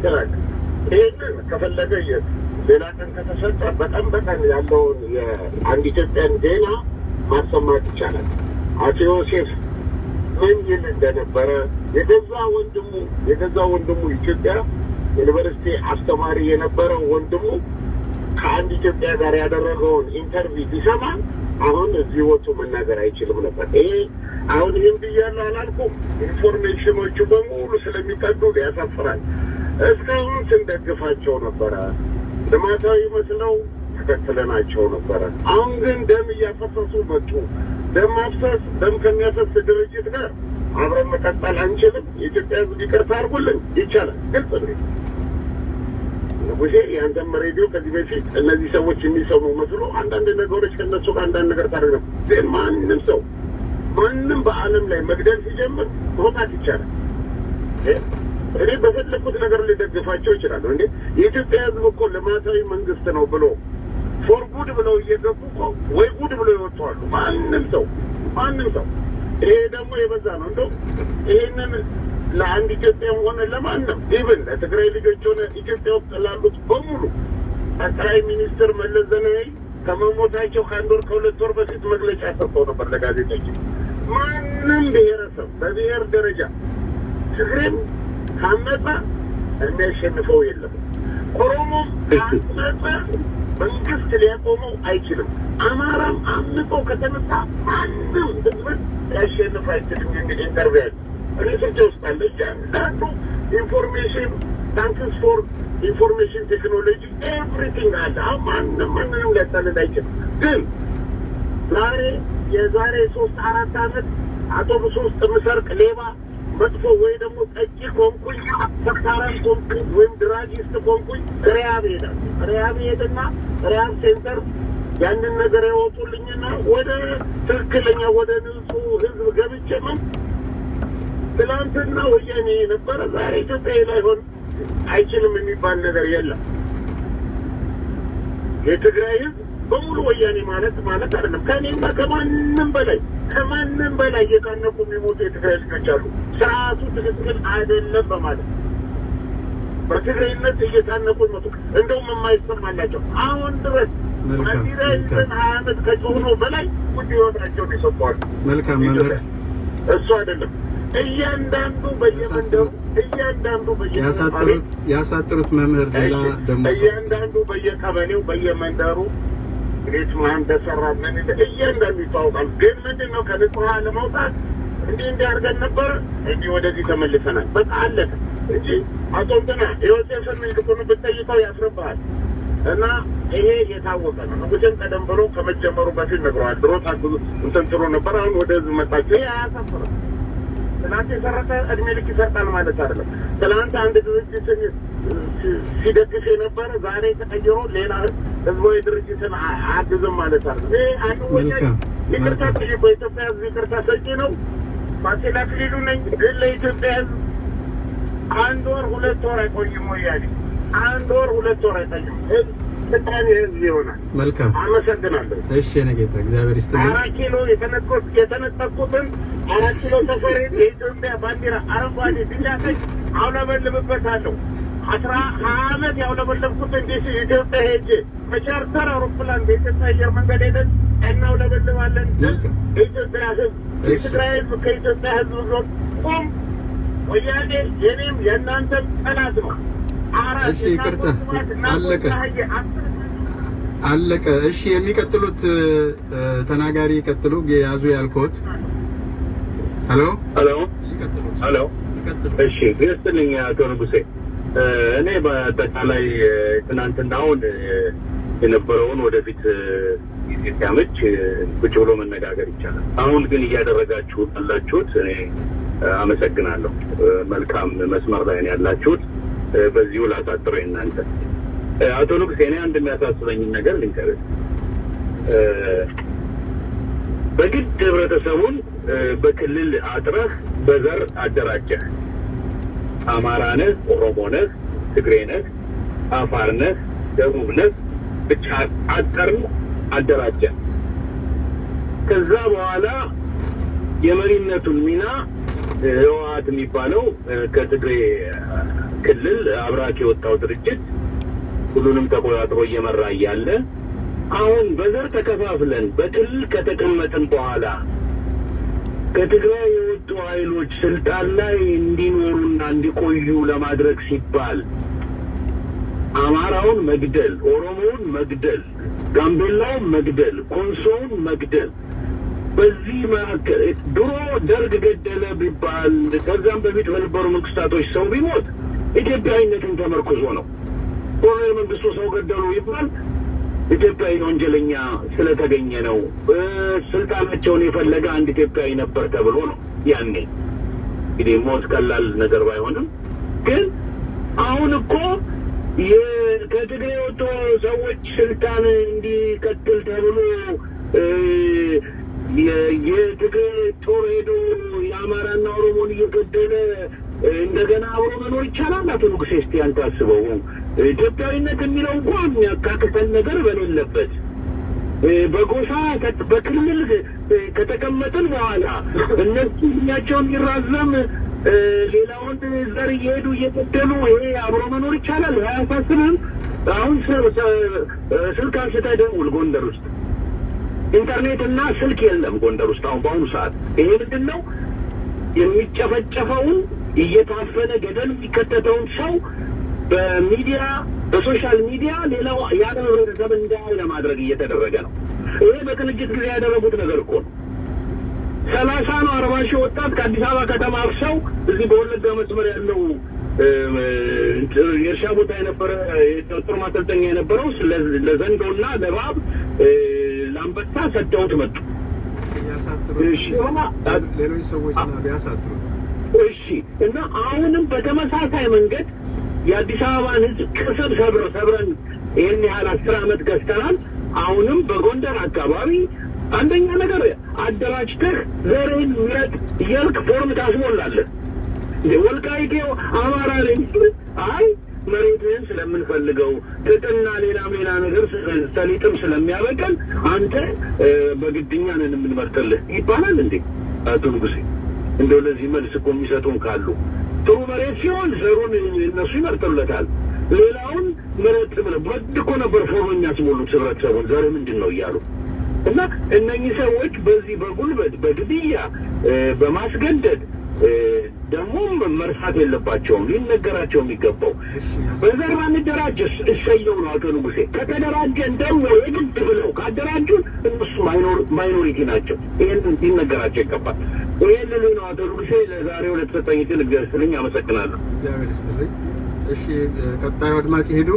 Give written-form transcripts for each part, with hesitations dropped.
እንትን አለ። ይሄንን ከፈለገ ሌላ ቀን ከተሰጠ በቀን በቀን ያለውን የአንድ ኢትዮጵያን ዜና ማሰማት ይቻላል። አቶ ዮሴፍ ምን ይል እንደነበረ፣ የገዛ ወንድሙ ኢትዮጵያ ዩኒቨርሲቲ አስተማሪ የነበረው ወንድሙ ከአንድ ኢትዮጵያ ጋር ያደረገውን interview ቢሰማ አሁን እዚህ ወጥቶ መናገር አይችልም ነበር። ይሄ አሁን ይህን ብያለሁ አላልኩም። Information ኖቹ በሙሉ ስለሚቀዱ ያሳፍራል። እስካሁን ስንደግፋቸው ነበረ። ልማታዊ መስለው ተከትለናቸው ነበረ። አሁን ግን ደም እያፈሰሱ መጡ። ደም ማፍሰስ፣ ደም ከሚያፈስ ድርጅት ጋር አብረን መቀጠል አንችልም። የኢትዮጵያ ሕዝብ ይቅርታ አድርጉልን። ይቻላል፣ ግልጽ ነው። ንጉሴ፣ የአንተም ሬዲዮ ከዚህ በፊት እነዚህ ሰዎች የሚሰሙ መስሎ አንዳንድ ነገሮች ከእነሱ ጋር አንዳንድ ነገር ታደርግ ነበር። ግን ማንም ሰው፣ ማንም በዓለም ላይ መግደል ሲጀምር መውጣት ይቻላል። እኔ በፈለኩት ነገር ሊደግፋቸው ይችላሉ። እንዴ፣ የኢትዮጵያ ሕዝብ እኮ ልማታዊ መንግስት ነው ብሎ for good ብለው እየገቡ እኮ ወይ ጉድ ብለው ይወጣሉ። ማንም ሰው፣ ማንም ሰው። ይሄ ደግሞ የበዛ ነው። እንደው ይሄንን ለአንድ ኢትዮጵያም ሆነ ለማንም፣ even ለትግራይ ልጆች ሆነ ኢትዮጵያ ውስጥ ላሉት በሙሉ፣ ጠቅላይ ሚኒስትር መለስ ዜናዊ ከመሞታቸው ከአንድ ወር ከ2 ወር በፊት መግለጫ ሰጥተው ነበር ለጋዜጠኞች። ማንም ብሔረሰብ በብሔር ደረጃ ትግሬም ካመፀ የሚያሸንፈው የለም። ኦሮሞም ካመፀ መንግስት ሊያቆመው አይችልም። አማራም አምጾ ከተነሳ ማንም ህዝብን ሊያሸንፍ አይችልም የሚል interview አለ። እኔ ስልኬ ውስጥ አለ። እያንዳንዱ information፣ thanks for information technology፣ everything አለ። አሁን ማንም ማንንም ሊያታልል አይችልም። ግን ዛሬ የዛሬ 3-4 ዓመት አውቶቡስ ውስጥ የምሰርቅ ሌባ መጥፎ ወይ ደግሞ ጠጪ ኮንኩኝ፣ ሰካራም ኮንኩኝ ወይም druggist ኮንኩኝ rehab ሄዳለሁ። Rehab ሄድና rehab center ያንን ነገር ያወጡልኝና ወደ ትክክለኛ ወደ ንጹህ ህዝብ ገብቼ ምን ትላንትና ወያኔ የነበረ ዛሬ ኢትዮጵያዊ ላይሆን አይችልም የሚባል ነገር የለም። የትግራይ ህዝብ በሙሉ ወያኔ ማለት አይደለም። ከእኔና ከማንም በላይ፣ ከማንም በላይ እየታነቁ የሚሞቱ የትግራይ ልጆች አሉ። ስርዓቱ ትክክል አይደለም በማለት በትግራይነት እየታነቁ ይሞቱ፣ እንደውም የማይሰማላቸው አሁን ድረስ ባንዲራ ይዘን 20 ዓመት ከጮህነው በላይ ውድ ህይወታቸውን የሰጠዋል። መልካም መምህር። እሱ አይደለም፣ እያንዳንዱ በየመንደሩ፣ እያንዳንዱ ያሳጥሩት መምህር፣ ሌላ ደግሞ እያንዳንዱ በየቀበሌው በየመንደሩ ቤት ማን እንደሰራ ምን እያንዳንዱ ይታወቃል። ግን ምንድን ነው፣ ከንጹህ ለመውጣት እንዲህ እንዲህ አድርገን ነበር፣ እንዲህ ወደዚህ ተመልሰናል። በቃ አለቀ እንጂ አቶ እንትና ዮሴፍን ይልቁን ብትጠይቀው ያስረባሃል። እና ይሄ የታወቀ ነው። ንጉሴን ቀደም ብሎ ከመጀመሩ በፊት ነግረዋል። ድሮ ታግዙ እንትን ትሉ ነበር። አሁን ወደ ህዝብ መጣችሁ። ይሄ አያሳፍርም። ትናንት የሰረቀ እድሜ ልክ ይሰርቃል ማለት አይደለም። ትናንት አንድ ድርጅትን ሲደግፍ የነበረ ዛሬ ተቀይሮ ሌላ ህዝባዊ ድርጅትን አያግዝም ማለት አይደለም። ይሄ አንዱ ወያኔ ይቅርታ ጠይቆ፣ የኢትዮጵያ ህዝብ ይቅርታ ሰጪ ነው። ፋሲል አክሊሉ ነኝ። ግን ለኢትዮጵያ ህዝብ አንድ ወር 2 ወር አይቆይም። ወያኔ አንድ ወር 2 ወር አይቆይም። ህዝብ ስልጣን የህዝብ ይሆናል። መልካም። አመሰግናለሁ። እሺ የኔ ጌታ፣ እግዚአብሔር ይስጥልኝ። 4 ኪሎ የተነጠቁትን 4 ኪሎ ሰፈሬን የኢትዮጵያ ባንዲራ አረንጓዴ፣ ቢጫ፣ ቀይ አውለበልብበታለሁ። 10 20 ዓመት ያውለበለብኩትን ዲሲ ኢትዮጵያ ሄጄ በ charter አውሮፕላን በኢትዮጵያ አየር መንገድ ሄደን እናውለበልባለን። የኢትዮጵያ ህዝብ፣ የትግራይ ህዝብ ከኢትዮጵያ ህዝብ ጎን ቁም። ወያኔ የኔም የእናንተም ጠላት ነው። አራት እሺ፣ ይቅርታ፣ አለቀ አለቀ። እሺ፣ የሚቀጥሉት ተናጋሪ ይቀጥሉ። ያዙ ያልኩት። Hello። Hello። ይቀጥሉ። Hello። ይቀጥሉ። እሺ፣ ይስጥልኝ አቶ ንጉሴ። እኔ በአጠቃላይ ትናንትናውን የነበረውን ወደፊት ጊዜ ሲያመች ቁጭ ብሎ መነጋገር ይቻላል። አሁን ግን እያደረጋችሁ ያላችሁት እኔ አመሰግናለሁ። መልካም መስመር ላይ ነው ያላችሁት። በዚሁ ላሳጥረው የእናንተ አቶ ንጉሴ፣ እኔ አንድ የሚያሳስበኝን ነገር ልንገርህ። በግድ ህብረተሰቡን በክልል አጥረህ በዘር አደራጀህ። አማራ ነህ፣ ኦሮሞ ነህ፣ ትግሬ ነህ፣ አፋር ነህ፣ ደቡብ ነህ፣ ብቻ አጠርን፣ አደራጀህ። ከዛ በኋላ የመሪነቱን ሚና ህወሓት የሚባለው ከትግሬ ክልል አብራክ የወጣው ድርጅት ሁሉንም ተቆጣጥሮ እየመራ እያለ አሁን በዘር ተከፋፍለን በክልል ከተቀመጥን በኋላ ከትግራይ የወጡ ኃይሎች ስልጣን ላይ እንዲኖሩና እንዲቆዩ ለማድረግ ሲባል አማራውን መግደል፣ ኦሮሞውን መግደል፣ ጋምቤላውን መግደል፣ ኮንሶውን መግደል፣ በዚህ መካከል ድሮ ደርግ ገደለ ቢባል ከዛም በፊት በነበሩ መንግስታቶች ሰው ቢሞት ኢትዮጵያዊነትን ተመርኩዞ ነው። ኮሎኔል መንግስቱ ሰው ገደሉ ይባል ኢትዮጵያዊ ወንጀለኛ ስለተገኘ ነው። ስልጣናቸውን የፈለገ አንድ ኢትዮጵያዊ ነበር ተብሎ ነው። ያኔ እንግዲህ ሞት ቀላል ነገር ባይሆንም ግን አሁን እኮ ከትግራይ የወጡ ሰዎች ስልጣን እንዲቀጥል ተብሎ የትግራይ ጦር ሄዶ የአማራና ኦሮሞን እየገደለ እንደገና አብሮ መኖር ይቻላል? አቶ ንጉሴ እስቲ አንተ አስበው። ኢትዮጵያዊነት የሚለው እንኳን የሚያካክተን ነገር በሌለበት በጎሳ በክልል ከተቀመጥን በኋላ እነሱ እድሜያቸውን ይራዘም ሌላውን ዘር እየሄዱ እየገደሉ ይሄ አብሮ መኖር ይቻላል? አያሳስብም? አሁን ስልክ አንስተህ ደውል። ጎንደር ውስጥ ኢንተርኔት እና ስልክ የለም ጎንደር ውስጥ አሁን በአሁኑ ሰዓት። ይሄ ምንድን ነው? የሚጨፈጨፈውን እየታፈነ ገደል የሚከተተውን ሰው በሚዲያ በ social media ሌላው የዓለም ህብረተሰብ እንዳያይ ለማድረግ እየተደረገ ነው። ይሄ በቅንጅት ጊዜ ያደረጉት ነገር እኮ ነው። 30 ነው 40 ሺህ ወጣት ከአዲስ አበባ ከተማ አፍሰው እዚህ በወለጋ መስመር ያለው የእርሻ ቦታ የነበረ የጦር ማሰልጠኛ የነበረው ለዘንዶና ለእባብ ለአንበሳ ሰደውት መጡ። ሌሎች ሰዎች ቢያሳጥሩት እሺ። እና አሁንም በተመሳሳይ መንገድ የአዲስ አበባን ህዝብ ቅስም ሰብረን ይህን ያህል 10 ዓመት ገዝተናል። አሁንም በጎንደር አካባቢ አንደኛ ነገር አደራጅተህ ዘርህን ምረጥ እያልክ ፎርም ታስሞላለህ። ወልቃይቴው አማራ ነኝ፣ አይ መሬትህን ስለምንፈልገው ጥጥና ሌላም ሌላ ነገር ሰሊጥም ስለሚያበቅል አንተ በግድኛ ነን የምንመርጥልህ ይባላል እንዴ? አቶ ንጉሴ እንደው ለዚህ መልስ እኮ የሚሰጡን ካሉ ጥሩ መሬት ሲሆን ዘሩን እነሱ ይመርጥለታል፣ ሌላውን ምረጥ ብለው በግድ እኮ ነበር ፎርም የሚያስሞሉት ህብረተሰቡን ዘር ምንድን ነው እያሉ። እና እነኚህ ሰዎች በዚህ በጉልበት በግድያ በማስገደድ ደግሞ መርሳት የለባቸውም፣ ሊነገራቸው የሚገባው በዘር ባንደራጅ እሰየው ነው አቶ ንጉሴ። ከተደራጀን ደግሞ የግድ ብለው ካደራጁን እነሱ minority ናቸው። ይህን ሊነገራቸው ይገባል። ይህን ልል ነው አቶ ንጉሴ። ለዛሬው ለተሰጠኝ ዕድል እግዚአብሔር ይስጥልኝ፣ አመሰግናለሁ። እግዚአብሔር ይስጥልኝ። እሺ፣ ቀጣዩ አድማጭ ሄዱ።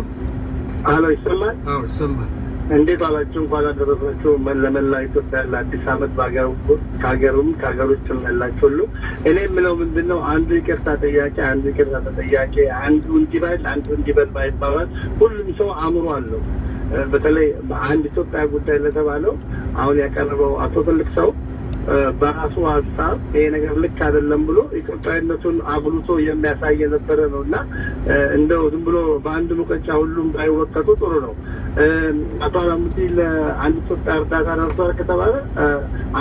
አሎ፣ ይሰማል? አዎ ይሰማል። እንዴት ዋላችሁ? እንኳን አደረሳችሁ ለመላ ኢትዮጵያ ለአዲስ ዓመት ከሀገሩም ከሀገር ውጭም ያላችሁ ሁሉ። እኔ የምለው ምንድን ነው፣ አንዱ ይቅርታ ጠያቂ፣ አንዱ ይቅርታ ተጠያቂ፣ አንዱ እንዲበል አንዱ እንዲበል ባይባባል ሁሉም ሰው አእምሮ አለው። በተለይ በአንድ ኢትዮጵያ ጉዳይ ለተባለው አሁን ያቀረበው አቶ ትልቅ ሰው በራሱ ሀሳብ ይሄ ነገር ልክ አይደለም ብሎ ኢትዮጵያዊነቱን አጉልቶ የሚያሳይ የነበረ ነው እና እንደው ዝም ብሎ በአንድ ሙቀጫ ሁሉም ባይወቀጡ ጥሩ ነው። አቶ አላሙዲ ለአንድ ኢትዮጵያ እርዳታ ደርሷል ከተባለ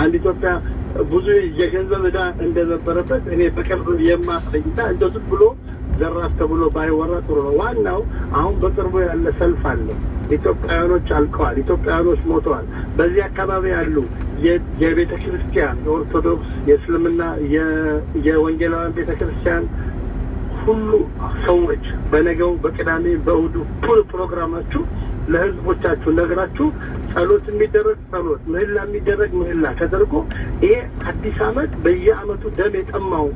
አንድ ኢትዮጵያ ብዙ የገንዘብ ዕዳ እንደነበረበት እኔ በቅርብ የማቀኝና እንደው ዝም ብሎ ዘራፍ ተብሎ ባይወራ ጥሩ ነው። ዋናው አሁን በቅርቡ ያለ ሰልፍ አለ። ኢትዮጵያውያኖች አልቀዋል። ኢትዮጵያውያኖች ሞተዋል። በዚህ አካባቢ ያሉ የቤተ ክርስቲያን የኦርቶዶክስ፣ የእስልምና፣ የወንጌላውያን ቤተ ክርስቲያን ሁሉ ሰዎች በነገው በቅዳሜ በእሁዱ full ፕሮግራማችሁ ለህዝቦቻችሁ ነግራችሁ ጸሎት የሚደረግ ጸሎት፣ ምህላ የሚደረግ ምህላ ተደርጎ ይሄ አዲስ ዓመት በየዓመቱ ደም የጠማው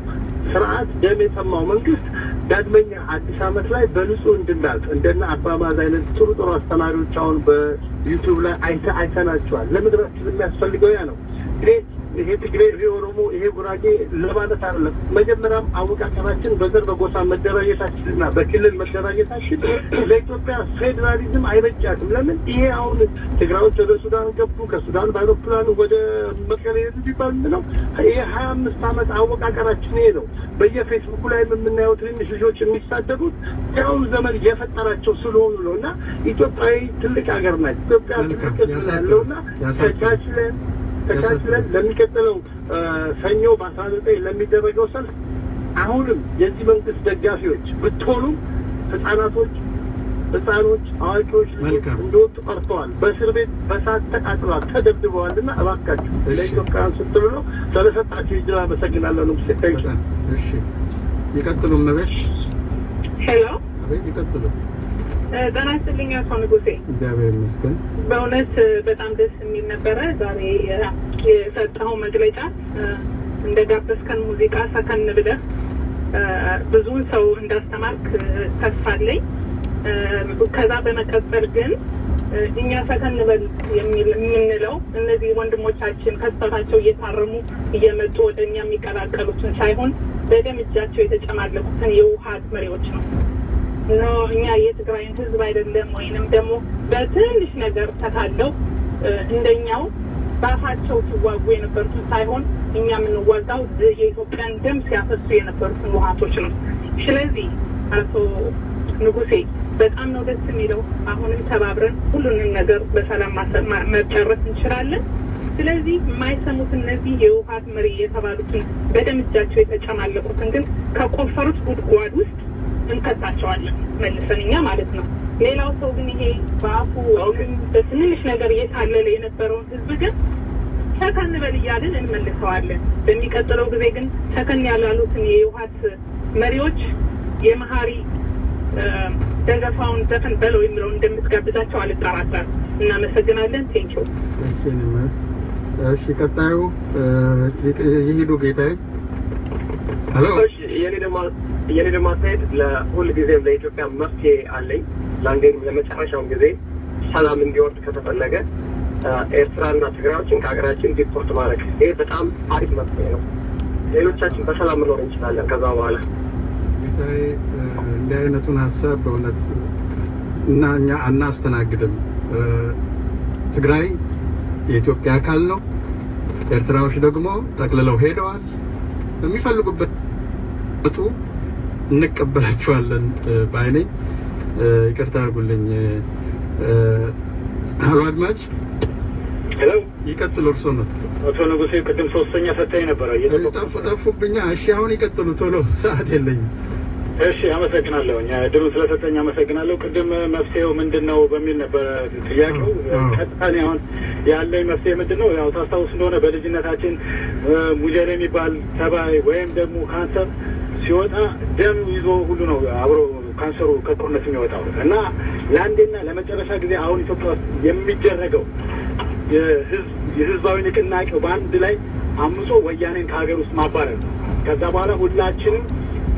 ስርዓት ደም የጠማው መንግስት ዳግመኛ አዲስ ዓመት ላይ በንጹህ እንድናልፍ እንደነ አባማዝ አይነት ጥሩ ጥሩ አስተማሪዎች አሁን በዩቲዩብ ላይ አይተናቸዋል። ለምድራችን የሚያስፈልገው ያ ነው። እኔ ይሄ ትግሬ፣ ይሄ ኦሮሞ፣ ይሄ ጉራጌ ለማለት አይደለም። መጀመሪያም አወቃቀራችን በዘር በጎሳ መደራጀታችንና በክልል መደራጀታችን ለኢትዮጵያ ፌዴራሊዝም አይበጃትም። ለምን ይሄ አሁን ትግራዮች ወደ ሱዳን ገቡ፣ ከሱዳን በአይሮፕላን ወደ መቀሌ ሄዱ ቢባል ምንድን ነው ይሄ 25 ዓመት አወቃቀራችን ይሄ ነው። በየፌስቡኩ ላይ የምናየው ትንንሽ ልጆች የሚሳደቡት ያሁኑ ዘመን የፈጠራቸው ስለሆኑ ነው። እና ኢትዮጵያዊ ትልቅ ሀገር ናት። ኢትዮጵያ ትልቅ ሕዝብ ያለውና ተቻችለን ተቻችለን ለሚቀጥለው ሰኞ በ19 ለሚደረገው ሰልፍ አሁንም የዚህ መንግስት ደጋፊዎች ብትሆኑ ህጻናቶች፣ ህጻኖች፣ አዋቂዎች፣ ልጆች እንደወጡ ቀርተዋል። በእስር ቤት በሳት ተቃጥለዋል፣ ተደብድበዋል። እና እባካችሁ ለኢትዮጵያውያን ስትሉ ነው። ስለሰጣችሁ እድል አመሰግናለሁ። ንጉሴ፣ thank you። እሺ፣ ይቀጥሉ እመቤት። Hello። አቤት፣ ይቀጥሉ። ጤና ይስጥልኝ አቶ ንጉሴ። እግዚአብሔር ይመስገን። በእውነት በጣም ደስ የሚል ነበረ ዛሬ የሰጠኸው መግለጫ። እንደጋበዝከን ሙዚቃ ሰከን ብለህ ብዙውን ሰው እንዳስተማርክ ተስፋ አለኝ። ከዛ በመቀጠል ግን እኛ ሰከን በል የምንለው እነዚህ ወንድሞቻችን ከስህተታቸው እየታረሙ እየመጡ ወደ እኛ የሚቀላቀሉትን ሳይሆን በደም እጃቸው የተጨማለቁትን የህወሓት መሪዎች ነው። No፣ እኛ የትግራይን ህዝብ አይደለም፣ ወይንም ደግሞ በትንሽ ነገር ተታለው እንደኛው በአፋቸው ሲዋጉ የነበሩትን ሳይሆን እኛ የምንዋጋው የኢትዮጵያን ደም ሲያፈሱ የነበሩትን ህወሓቶች ነው። ስለዚህ አቶ ንጉሴ፣ በጣም ነው ደስ የሚለው። አሁንም ተባብረን ሁሉንም ነገር በሰላም መጨረስ እንችላለን። ስለዚህ የማይሰሙት እነዚህ የህወሓት መሪ የተባሉትን በደም እጃቸው የተጨማለቁትን ግን ከቆፈሩት ጉድጓድ ውስጥ እንከታቸዋለን መልሰን እኛ ማለት ነው። ሌላው ሰው ግን ይሄ በአፉ ወይም በትንንሽ ነገር እየታለለ የነበረውን ህዝብ ግን ሰከን በል እያልን እንመልሰዋለን። በሚቀጥለው ጊዜ ግን ሰከን ያላሉትን የህወሓት መሪዎች የመሀሪ ደገፋውን ዘፈን በለው የሚለውን እንደምትጋብዛቸው አልጠራጠርም። እናመሰግናለን። Thank you። እሺ፣ ቀጣዩ ይሂዱ ጌታዬ። Hello። እሺ፣ የኔ ደግሞ አስተያየት ለሁል ጊዜም ለኢትዮጵያ መፍትሄ አለኝ። ለአንዴም ለመጨረሻውም ጊዜ ሰላም እንዲወርድ ከተፈለገ ኤርትራና ትግራዮችን ከሀገራችን deport ማድረግ፣ ይሄ በጣም አሪፍ መፍትሄ ነው። ሌሎቻችን በሰላም መኖር እንችላለን ከዛ በኋላ። ጌታዬ፣ እንዲህ አይነቱን ሀሳብ በእውነት እና እኛ አናስተናግድም። ትግራይ የኢትዮጵያ አካል ነው። ኤርትራዎች ደግሞ ጠቅልለው ሄደዋል። በሚፈልጉበት እንቀበላቸዋለን ባይ ነኝ። ይቅርታ አድርጉልኝ። Hello አድማጭ። Hello። ይቀጥሉ፣ እርሶ ነው። አቶ ንጉሴ፣ ቅድም ሶስተኛ ሰጥተኝ ነበረ። ጠፉብኛ። እሺ፣ አሁን ይቀጥሉ፣ ቶሎ፣ ሰዓት የለኝም። እሺ፣ አመሰግናለሁ። እድሉን ስለሰጠኝ አመሰግናለሁ። ቅድም መፍትሄው ምንድን ነው በሚል ነበረ ጥያቄው። ቀጥታ እኔ አሁን ያለኝ መፍትሄ ምንድን ነው? ያው ታስታውስ እንደሆነ በልጅነታችን ሙጀሌ የሚባል ተባይ ወይም ደግሞ ካንሰር ሲወጣ ደም ይዞ ሁሉ ነው አብሮ ካንሰሩ ከጦርነት የሚወጣው። እና ለአንዴና ለመጨረሻ ጊዜ አሁን ኢትዮጵያ ውስጥ የሚደረገው የህዝባዊ ንቅናቄው በአንድ ላይ አምጾ ወያኔን ከሀገር ውስጥ ማባረር ነው። ከዛ በኋላ ሁላችንም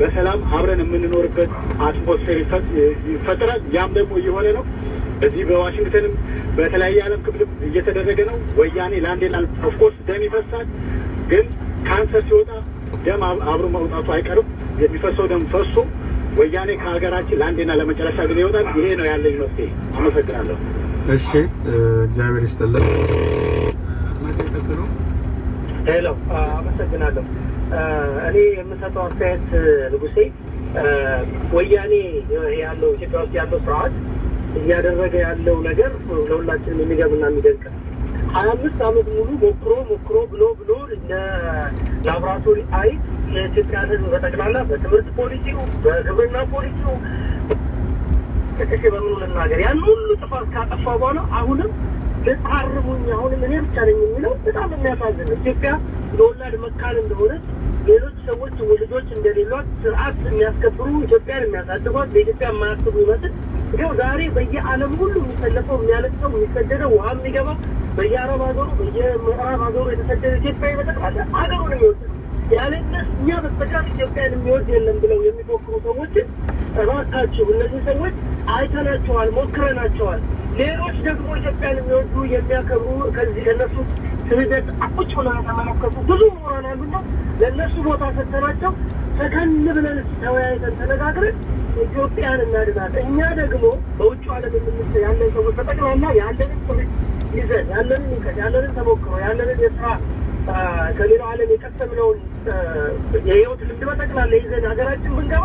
በሰላም አብረን የምንኖርበት atmosphere ይፈጠራል። ያም ደግሞ እየሆነ ነው። በዚህ በዋሽንግተንም በተለያየ ዓለም ክፍልም እየተደረገ ነው። ወያኔ ለአንዴና፣ of course ደም ይፈሳል፣ ግን ካንሰር ሲወጣ ደም አብሮ መውጣቱ አይቀርም። የሚፈሰው ደም ፈሶ ወያኔ ከሀገራችን ለአንዴና ለመጨረሻ ጊዜ ይወጣል። ይሄ ነው ያለኝ መፍትሄ። አመሰግናለሁ። እሺ፣ እግዚአብሔር ይስጥልን። አድማጭ ይቀጥሉ። Hello፣ አመሰግናለሁ። እኔ የምሰጠው አስተያየት ንጉሴ፣ ወያኔ ያለው ኢትዮጵያ ውስጥ ያለው ስርዓት እያደረገ ያለው ነገር ለሁላችንም የሚገርምና የሚደንቅ ነው። 25 ዓመት ሙሉ ሞክሮ ሞክሮ ብሎ ብሎ ላቦራቶሪ አይ የኢትዮጵያን ሕዝብ በጠቅላላ በትምህርት ፖሊሲው፣ በግብርና ፖሊሲው ጥቅሼ በምኑ ልናገር፣ ያን ሁሉ ጥፋት ካጠፋ በኋላ አሁንም ልታርሙኝ፣ አሁንም እኔ ብቻ ነኝ የሚለው በጣም የሚያሳዝን ነው። ኢትዮጵያ የወላድ መካን እንደሆነች፣ ሌሎች ሰዎች ልጆች እንደሌሏት፣ ስርዓት የሚያስከብሩ፣ ኢትዮጵያን የሚያሳድጓት፣ ለኢትዮጵያ የማያስቡ ይመስል ይኸው ዛሬ በየዓለም ሁሉ የሚሰለፈው፣ የሚያለቅሰው፣ የሚሰደደው፣ ውሃ የሚገባው፣ በየአረብ ሀገሩ በየምዕራብ ሀገሩ የተሰደደ ኢትዮጵያዊ በጠቅላላ ሀገሩን የሚወድ፣ ያለ እኛ በስተቀር ኢትዮጵያን የሚወድ የለም ብለው የሚፎክሩ ሰዎችን እባካችሁ እነዚህ ሰዎች አይተናቸዋል፣ ሞክረናቸዋል። ሌሎች ደግሞ ኢትዮጵያን የሚወዱ፣ የሚያከብሩ፣ ከዚህ ከእነሱ ስህተት ቁጭ ብለው የተመለከቱ ብዙ ምሁራን አሉና ለእነሱ ቦታ ሰጥተናቸው ሰከን ብለን ተወያይተን ተነጋግረን ኢትዮጵያን እናድናት። እኛ ደግሞ በውጭ ዓለም ያለን ሰዎች በጠቅላላ ያለንን ጥሪት ይዘን፣ ያለንን እውቀት፣ ያለንን ተሞክሮ፣ ያለንን የስራ ከሌላው ዓለም የቀሰምነውን የህይወት ልምድ በጠቅላላ ይዘን ሀገራችን ብንገባ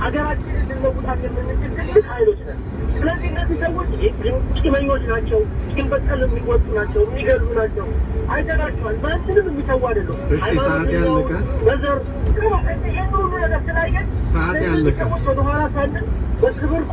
ሀገራችንን ልንለውጣት የምንችል ትልቅ ኃይሎች ነን። ስለዚህ እነዚህ ሰዎች ሰዎች ቂመኞች ናቸው። ቂም በቀል የሚወጡ ናቸው፣ የሚገሉ ናቸው። አይተናቸዋል። ማንንም የሚተዉ አይደሉም። እሺ፣ ሰዓት ያለቀ። በዘር ይህን ሁሉ ነገር ስላየን ሰዓት ያለቀ። ሰዎች ወደኋላ ሳንል በክብር